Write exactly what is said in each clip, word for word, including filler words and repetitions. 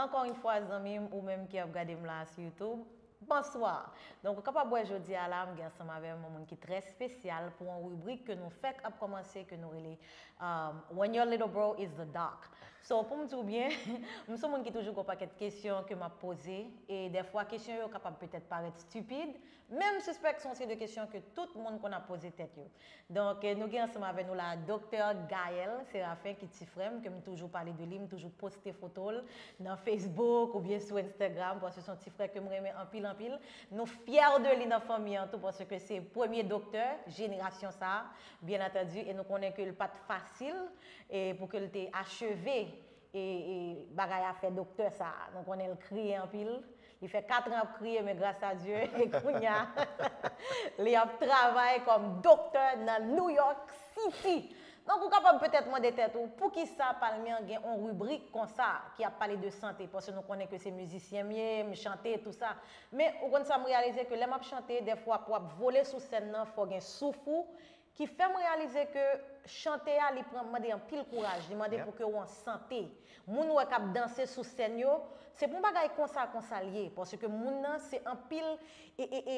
Ankò yon fwa, zanmi m, ou menm ki ap gade m la sou YouTube, bonswa! Donk, ou kapab wè jodi a la, m gen ansanm avè m yon moun ki trè espesyal pou yon ribrik ke nou fèk ap kòmanse, ke nou rele, um, When Your Little Bro Is the Doc. So, pou m di w byen, m se yon moun ki toujou gen yon pakèt kesyon ke m ap poze, e dèfwa kesyon yo kapab petèt parèt stipid, men m sispèk se yon seri de kesyon ke tout moun konn ap poze tèt yo. Donk, eh, nou gen ansanm avè nou la Doktè Gaël Séraphin, ki ti frè m, ke m toujou pale de li, m toujou poste foto l nan Facebook oubyen sou Instagram, paske se yon ti frè ke m renmen anpil, anpil. Nou fyè de li nan fanmi an tou, paske se premye doktè jenerasyon sa a, byen antandi, e nou konnen ke l pa t fasil, e pou ke l te acheve e, e bagay afè doktè sa a. Nou konnen l kriye anpil. Li fè kat an ap kriye, men gras a Dye, e kounye a, li ap travay kòm doktè nan New York City. Donk, ou kapab petèt mande tèt ou, poukisa Palmi an gen yon ribrik konsa ki ap pale de sante? Paske nou konnen ke se mizisyen m ye, m chante, tou sa. Men, ou konn sa m reyalize ke lè m ap chante, dèfwa pou w ap vole sou sèn nan, fò w gen souf ou, ki fè m reyalize ke chante a, li pran, mande anpil kouraj, li mande pou ke w an sante. Moun ou wè k ap danse sou sèn yo, se pou yon bagay konsa, konsa l ye, paske moun nan se anpil e, e, e,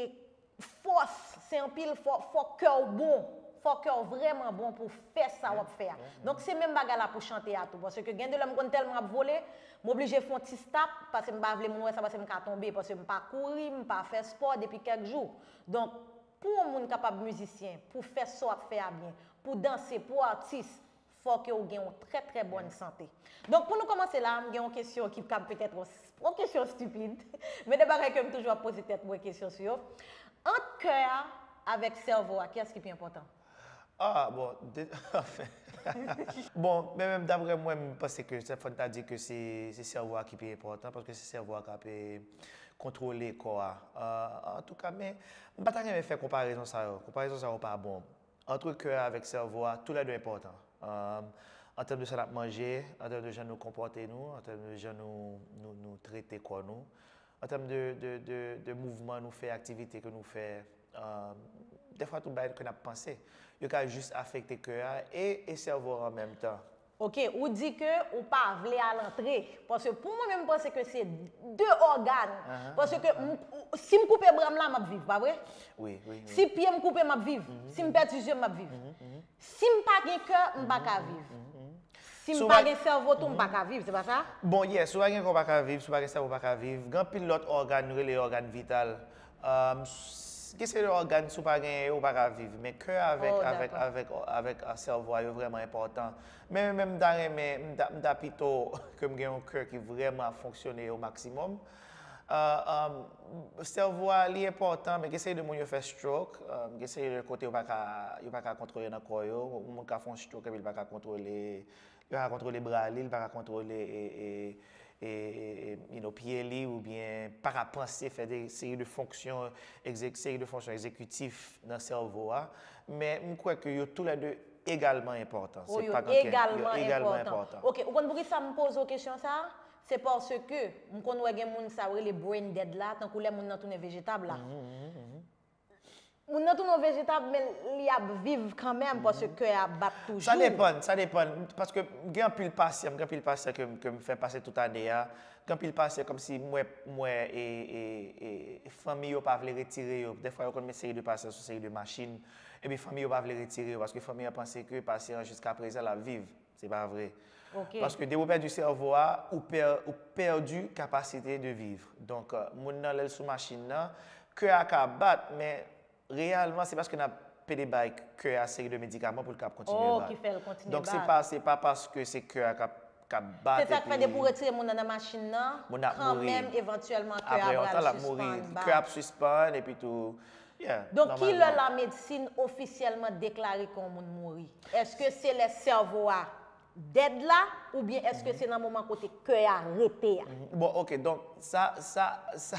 fòs, se anpil fò, fò kè w bon, fò kè w vrèman bon pou w fè sa w ap fè a. Donk, se menm bagay la pou chante a tou, paske gen de lè m konn tèlman ap vole, m oblije fè yon ti stop, paske m pa vle moun wè sa, paske m ka tonbe, paske m pa kouri, m pa fè spò depi kèk jou. Donk, pou yon moun kapab mizisyen, pou fè sa w ap fè a byen, pou danse, pou atis, fò ke w gen yon trè, trè bòn sante. Donk, pou nou kòmanse la, m gen yon kesyon ki kab petèt yon, yon kesyon stipid, men de bagay ke m toujou ap poze tèt mwen kesyon sou yo. Ant kè a avèk sèvo a, kiyès ki pi enpòtan? Ah, bon, de, anfen. Bon, men menm daprè mwen, m panse ke se, fò n ta di ke se, se sèvo a ki pi enpòtan, paske se sèvo a k ap, eh, kontwole kò a. Ah, antouka, men, m pa ta renmen fè konparezon sa yo. Konparezon sa yo pa bon. Ant kè a avèk sèvo a, toulède enpòtan. Um, an tèm de sa n ap manje, an tèm de jan nou konpòte nou, an tèm de jan nou, nou, nou trete kò nou, an tèm de, de, de, de mouvman nou fè, aktivite ke nou fè, um, dèfwa tout bagay ke n ap panse, yo ka jis afekte kè a e, e sèvo a an menm tan. Ok, ou di ke ou pa vle al antre. Paske pou mwen menm, m panse ke se de ògàn. Paske m, si m koupe bra m la, m ap viv, pa vre? Wi, wi, wi. Si pye m koupe, m ap viv. Si m pèdi zye m, m ap viv. Si m pa gen kè, m pa ka viv. Si m pa gen sèvo tou, m pa ka viv, se pa sa? Bon, yes, si w pa gen kè, w pa ka viv, si w pa gen sèvo, w pa ka viv. Gen anpil lòt ògàn, nou rele ògàn vital. Um, s-, gen seri de ògàn, si w pa genyen yo, ou pa ka viv. Men kè avèk, avèk, avèk, avèk, ah, sèvo a, yo vrèman enpòtan. Men, men m ta renmen, m ta, m ta pito ke m gen yon kè ki vrèman ap fonksyone o maksimòm. Ah, um, sèvo a, li enpòtan, men gen seri de moun yo fè stroke, um, gen seri de kote yo pa ka, yo pa ka kontwole nan kò yo. Yon moun ka fè yon stroke epi l pa ka kontwole, li pa ka kontwole bra li, li pa ka kontwole, e, e, e, e, e, you know, pye li, oubyen pa ka panse, fè de seri de fonksyon, egze-, seri de fonksyon egzekitif nan sèvo a. Men m kwè ke yo toulède egalman enpòtan. Oh, se yo pa gen kè, yo egalman enpòtan. Ok, ou konn poukisa m poze w kesyon sa a? Se paske m konn wè gen moun sa yo rele brain dead la, tankou lè moun nan tounen vejetab la. Moun nan tounen yon vejetab, men li ap viv kanmenm, paske kè a ap bat toujou. Sa depann, sa depann. Paske gen anpil pasyan, gen anpil pasyan ke m, ke m fè pase tout ane a. Gen anpil pasyan kòmsi m wè, m wè, e, e, e, fanmi yo pa vle retire yo. Dèfwa, yo konn met seri de pasyan sou seri de machin. Epi fanmi yo pa vle retire yo, paske fanmi an panse ke pasyan an jiskaprezan l ap viv. Se pa vre. Ok. Paske depi w pèdi sèvo a, ou pè-, ou pèdi kapasite de viv. Donk, euh, moun nan, lè l sou machin nan, kè a ka bat, men reyèlman, se paske n ap pede bay kè a seri de medikaman pou l kab kontinye bat. Oh, ki fè l kontinye bat. Donk, se pa, se pa paske se kè a k ap, k ap bat epi... Se sa k fè depi w retire moun nan nan machin nan, kanmenm, evantyèlman, kè a pral sispann bat. Apre yon tan, l ap mouri. Kè a ap sispann, epi tou, yeah, nòmalman. Donk, ki lè lamedsin ofisyèlman deklare ke yon moun mouri? Èske se lè sèvo a dead la, oubyen èske se nan moman kote kè a rete a? Mhm. Bon, ok, donk, sa, sa, sa,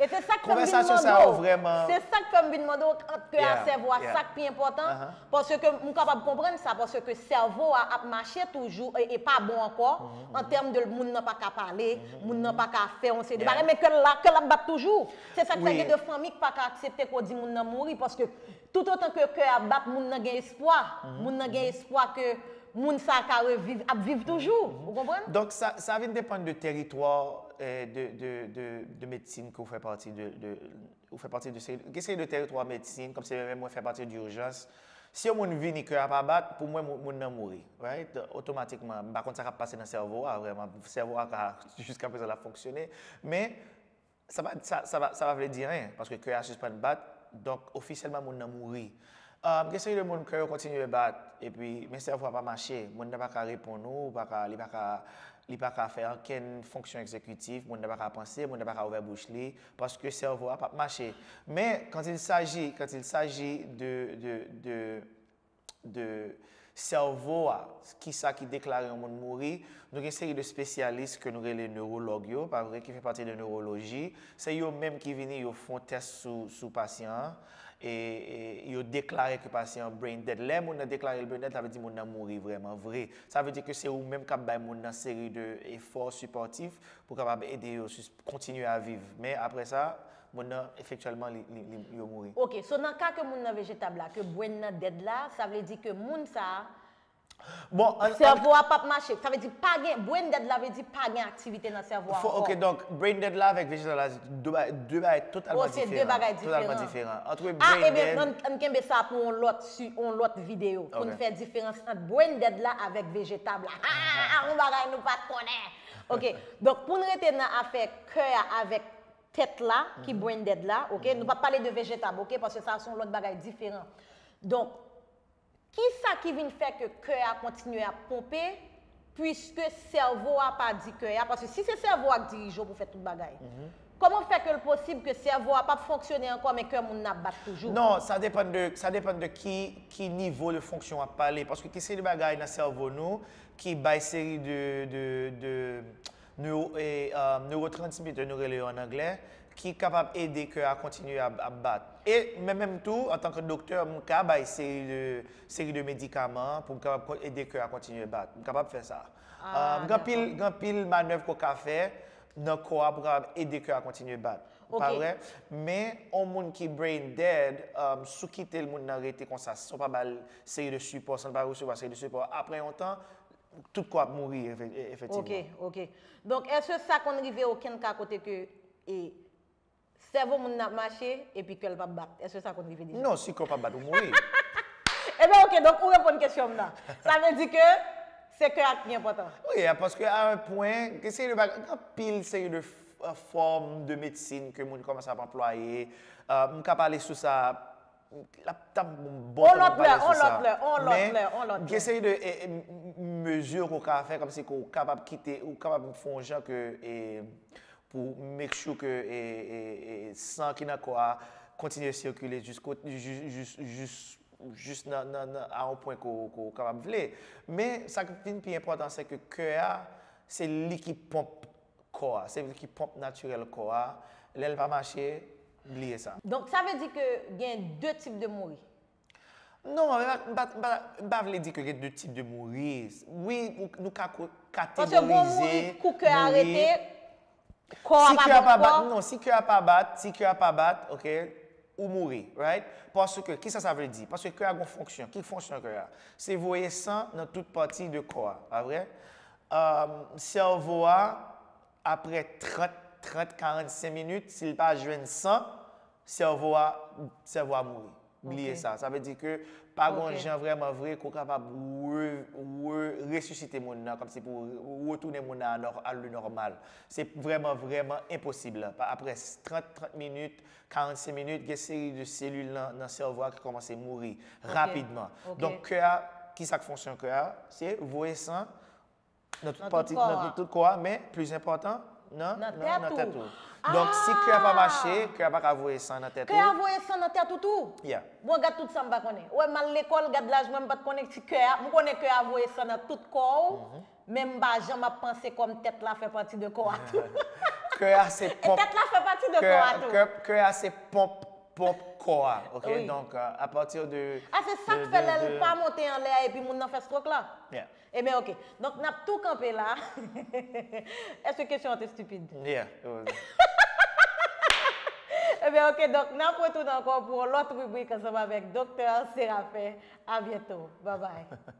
e se sa k fè m vin mande w, se sa k fè m vin mande w, ant kè a, sèvo a, sa k pi enpòtan, paske m kapab konprann sa, paske sèvo a ap mache toujou e, e pa bon ankò, an tèm de moun nan pa ka pale, moun nan pa ka fè yon seri de bagay, men kè l la, kè l ap bat toujou. Se sa k fè gen de fanmi k pa ka aksepte ke w di moun nan mouri, paske toutotan ke kè a bat, moun nan gen espwa. Moun nan gen espwa ke Moun sa ka reviv, ap viv toujou. Ou konprann? Donk, sa, sa vin depann de teritwa, eh, de, de, de, de medsin ke ou fè pati de, de, ou fè pati de seri, gen seri de teritwa medsin, kòm se menm mwen fè pati de ijans. Si yon moun vini kè a pa bat, pou mwen, moun, moun nan mouri, right? Otomatikman, m pa konn sa k ap pase nan sèvo a, vrèman. Sèvo a ka, jiska prezan, l ap fonksyone, men sa pa, sa, sa pa, sa pa vle di anyen, paske kè a sispann bat, donk, ofisyèlman, moun nan mouri. Um, gen seri de moun kè yo kontinye bat, epi, men sèvo a pa mache, moun nan pa ka reponn ou, pa ka, li pa ka, li pa ka fè ankenn fonksyon egzekitif, moun nan pa ka panse, moun nan pa ka ouvè bouch li, paske sèvo a p ap mache. Men, quand il s'agit, quand il s'agit de, de, de, de sèvo a, kisa ki deklare yon moun mouri, nou gen seri de espesyalis ke nou rele newològ yo, pa vre, ki fè pati de newoloji. Se yo menm ki vini, yo fè yon tès sou, sou pasyan an, e, e yo deklare ke pasyan an brain dead. Lè moun nan deklare l brain dead, sa vle di moun nan mouri vrèman vre. Sa vle di ke se ou menm k ap bay moun nan seri de efò sipòtif pou kapab ede yo sis-, kontinye a viv. Men apre sa, moun nan efektyèlman li, li, li, yo mouri. Ok, so nan ka ke moun nan vejetab la, ke brain nan dead la, sa vle di ke moun sa a, Bon, an, an, sèvo a p ap mache. Sa vle di pa gen, brain dead la vle di pa gen aktivite nan sèvo a fo, ankò. ok, donk, brain dead la avèk vejetab la, se de ba-, de bagay Oh, totalman se de diferan. Bagay Totalman diferan. Diferan. Ant Ah, brain ebyen, dead, ann, ann kenbe sa pou yon lòt, si, yon lòt videyo, pou Ok. n fè diferans ant brain dead la avèk vejetab la. Ah, yon bagay nou pa t konnen. Ok, donk pou n rete nan afè kè a avèk tèt la, ki brain dead la, ok, nou p ap pale de vejetab, ok, paske sa se yon lòt bagay diferan. Donk, kisa ki vin fè ke kè a kontinye ap ponpe, piske sèvo a pa di kè a, paske si se sèvo a k dirije w pou fè tout bagay, kòman fè ke l posib ke sèvo a p ap fonksyone ankò, men kè moun nan ap bat toujou? Non, sa depann de, sa depann de ki, ki nivo de fonksyon w ap pale. Paske ki se de bagay nan sèvo nou ki bay seri de, de, de neuro, e, euh, neurotransmitter, nou rele yo an anglè, ki kapab ede kè a kontinye ap, ap bat. E men menm tou, antanke doktè, m ka bay seri de, seri de medikaman pou m kapab kon- ede kè a kontinye bat. M kapab fè sa. Ah, Euh, gen pil, gen pil manèv ke w ka fè nan kò a pou kapab ede kè a kontinye bat. Pa Ok. Vre? Men, yon moun ki brain dead, um, si w kite l, moun nan rete konsa, san w pa ba l seri de sipò, san l pa resevwa seri de sipò, apre yon tan, tout kò ap mouri, efe- e- efektivman. Ok, ok. Donk, èske sa konn rive okenn ka kote ke e, sèvo moun nan ap mache epi kè l p ap bat? Èske sa konn rive deja? Non, si kò p ap bat, ou mouri. Ebyen, ok, donk ou reponn kesyon m nan. Sa vle di ke se kè a ki enpòtan. Wi, paske a yon pwen, gen seri de bagay, gen pil seri de f- euh, fòm de medsin ke moun kòmanse ap anplwaye. Euh, m ka pale sou sa, l ap t ap bon On tan pou lòt pale lè, sou on sa. lòt lè, on lòt Men, lè, on lòt lè. Gen seri de e, e, m- mezi ke w ka fè, kòmsi ke w kapab kite, ou kapab fè yon jan ke e, pou make sure ke e, e, e, san ki nan kò a kontinye sikile jis kot- jis, jis, jis, jis nan, nan, nan, a yon pwen ke w ke w kapab vle. Men, sa ki vin pi enpòtan, se ke kè a, se li ki ponp kò a, se li ki ponp natirèl kò a. Lè l pa mache, bliye sa. Donk, sa vle di ke gen de tip de mouri. Non, m pa, m pa, m pa, m pa vle di ke gen de tip de mouri. Wi, ou- nou ka ko- Paske gon mouri, kategorize kou kè a mouri. Rete, kò a Si pa kè a pa bat bat, ankò. Non, si kè a pa bat, si kè a pa bat, ok, ou mouri, right? Paske, kisa sa vle di? Paske kè a gon fonksyon. Ki fonksyon kè a? Se voye san nan tout pati de kò a, pa vre? Um, sèvo a, apre trant, trant, karannsenk minit, si l pa jwenn san, sèvo a, sèvo a mouri. Bliye Ok. Sa. Sa vle di ke pa gon Ok. Jan vrèman vre ke w kapab re, re, resisite moun nan, kòmsi pou re- retounen moun nan a nò- a le nòmal. Se vrèman, vrèman enposib. Pa- Apre trant, trant minit, karannsenk minit, gen seri de selil nan, nan sèvo a ki kòmanse mouri rapidman. Ok. Donk, kè a, ki sa k fonksyon kè a? Se voye san nan tout Nan tout pati, kò nan a. Tout, tout kò a, men pli enpòtan, nan, Nan nan, tèt nan ou. tèt ou. Donk, si kè a pa mache, kè a pa ka voye san nan tèt Kè a ou. Voye san nan tèt ou tou? Yeah. Bon, gad tout sa m pa konnen. Ou wè, m al lekòl, gad laj mwen, m pa t konnen si kè a, m konnen kè a voye san nan tout kò ou, men m pa janm ap panse kòm tèt la fè pati de kò a tou. Kè a se E ponp. Tèt la fè pati de Kè kò a, a tou. Kè, kè a se ponp, ponp kò a, ok? Wi. Donk, euh, a pati de... Ah, se sa k de- fè de- lè l de- pa monte anlè a epi moun nan fè stroke la? Yeah. Ebyen, ok. Donk, n ap tou kanpe la. Èske kesyon an te stipid? Yeah, it was. Ebyen, ok. Donk, n ap retounen ankò pou yon lòt ribrik ansanm avèk Doktè Séraphin. A byento. Bye bye.